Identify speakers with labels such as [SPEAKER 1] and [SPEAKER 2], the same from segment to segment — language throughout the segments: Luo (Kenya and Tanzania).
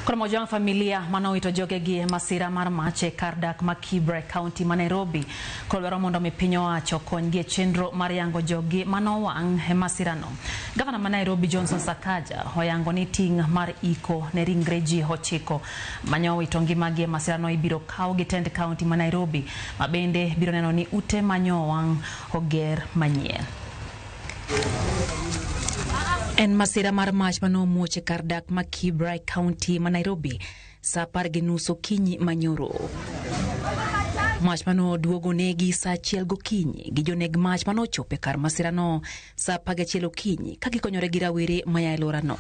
[SPEAKER 1] Koro mojwang' familia manowito jogegi e masira mar mach e kar dak ma Kibra e kaunti ma Nairobi koro dwaro mondo mi piny owacho okonygi e chenro mar yango joggi manowang' e masirano. Gavana ma Nairobi Johnson Sakaja oyango ni ting' mar iko ne ringre ji 9 manyowito ngimagi e masirano ibiro kaw gi tend kaunti ma Nairobi ma bende biro neno ni ute manyowang' oger manyien. En masira mar mach manomuoch e kar dak ma Kibra e kaunti ma Nairobi saa 10:30 okinyi manyoro. Mach manoduogo negi saa 1 gokinyi gi joneg mach manochopo e kar masirano saa 11 okinyi ka gikonyore gi rawere maya e alworano.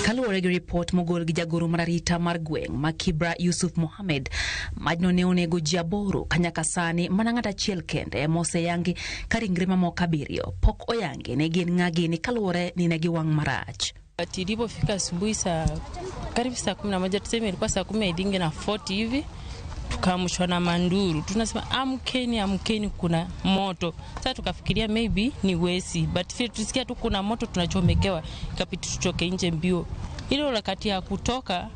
[SPEAKER 1] Kaluwore gi ripot mogol gi jagoro mar arita mar gweng' ma Kibra Yusuf Mohamed, majno ne onego ji 8 ka nyaka sani mana ng'at achiel kende ema oseyangi ka ringre mamoko 7 pok oyangi ne gin ng'a gini kaluwore ni ne giwang' marach.
[SPEAKER 2] Ilipofika asubuhi saa karibu saa 11, tuseme ilikuwa saa kumi idingi na 40 hivi, tukaamshwa na manduru, tunasema amkeni, amkeni, kuna moto. Sasa tukafikiria maybe ni wezi, but tusikia tu kuna moto, tunachomekewa, ikabidi tutoke nje mbio. Ile wakati ya kutoka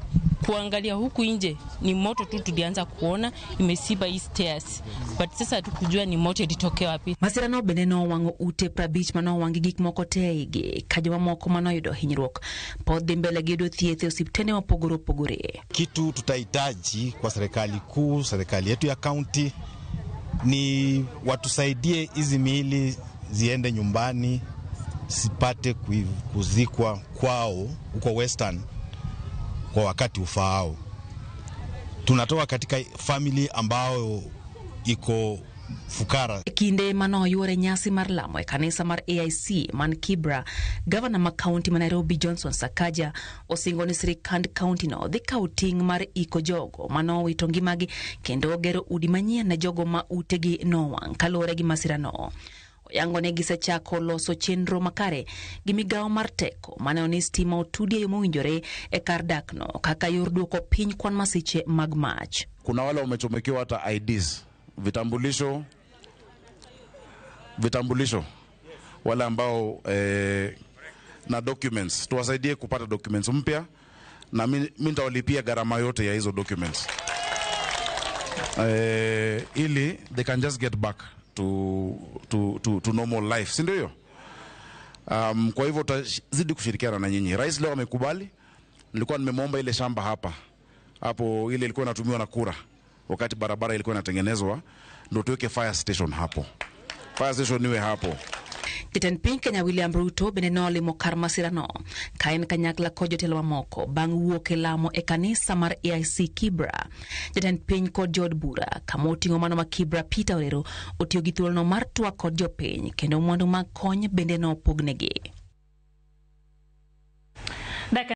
[SPEAKER 2] kuangalia huku nje ni moto tu tulianza kuona imesiba hii stairs, but sasa hatukujua ni moto ilitokea wapi.
[SPEAKER 1] Masirano bende nowang'o ute 50 manowang' gi gik moko te e igi ka jomamoko manoyudo hinyruok pod dhi mbele gi yudo thieth e osiptende mopogore opogore.
[SPEAKER 3] Kitu tutahitaji kwa serikali kuu, serikali yetu ya kaunti ni watusaidie hizi miili ziende nyumbani, sipate kuzikwa kwao huko Western kwa wakati ufaao. Tunatoka katika family ambao iko fukara.
[SPEAKER 1] E kinde manoyuore nyasi mar lamo e kanisa mar AIC man Kibra, gavana ma kaunti ma Nairobi Johnson Sakaja osingo ni sirikand kaunti no dhi kawo ting' mar iko jogo manowito ngimagi kendo gero udi manyien ne jogo ma utegi nowang' kaluwore gi masirano. Oyango ne gisechako loso chenro makare gi migawo mar teko maneno ni stima otudi e yo mowinjore e kar dakno kaka yor duoko piny kwan masiche mag mach.
[SPEAKER 4] Kuna wale wamechomekewa hata IDs, vitambulisho wale ambao na documents, tuwasaidie kupata documents mpya, na mi nitawalipia gharama yote ya hizo documents ili they can just get back to normal life, si ndio hiyo? Kwa hivyo tutazidi kushirikiana na nyinyi. Rais leo amekubali. Nilikuwa nimemwomba ile shamba hapa hapo, ile ilikuwa inatumiwa na kura wakati barabara ilikuwa inatengenezwa, ndio tuweke fire station hapo. Fire station iwe hapo.
[SPEAKER 1] Jatend piny Kenya William Ruto bende nolimo kar masirano ka en kanyakla kod jotelo mamoko bang' wuok e lamo e kanisa mar AIC Kibra. Jatend piny kod jood bura kama oting'o mano ma Kibra Peter Orero otiyo gi thuolono mar twak kod jopiny kendo mwandu mag kony bende nopognegi.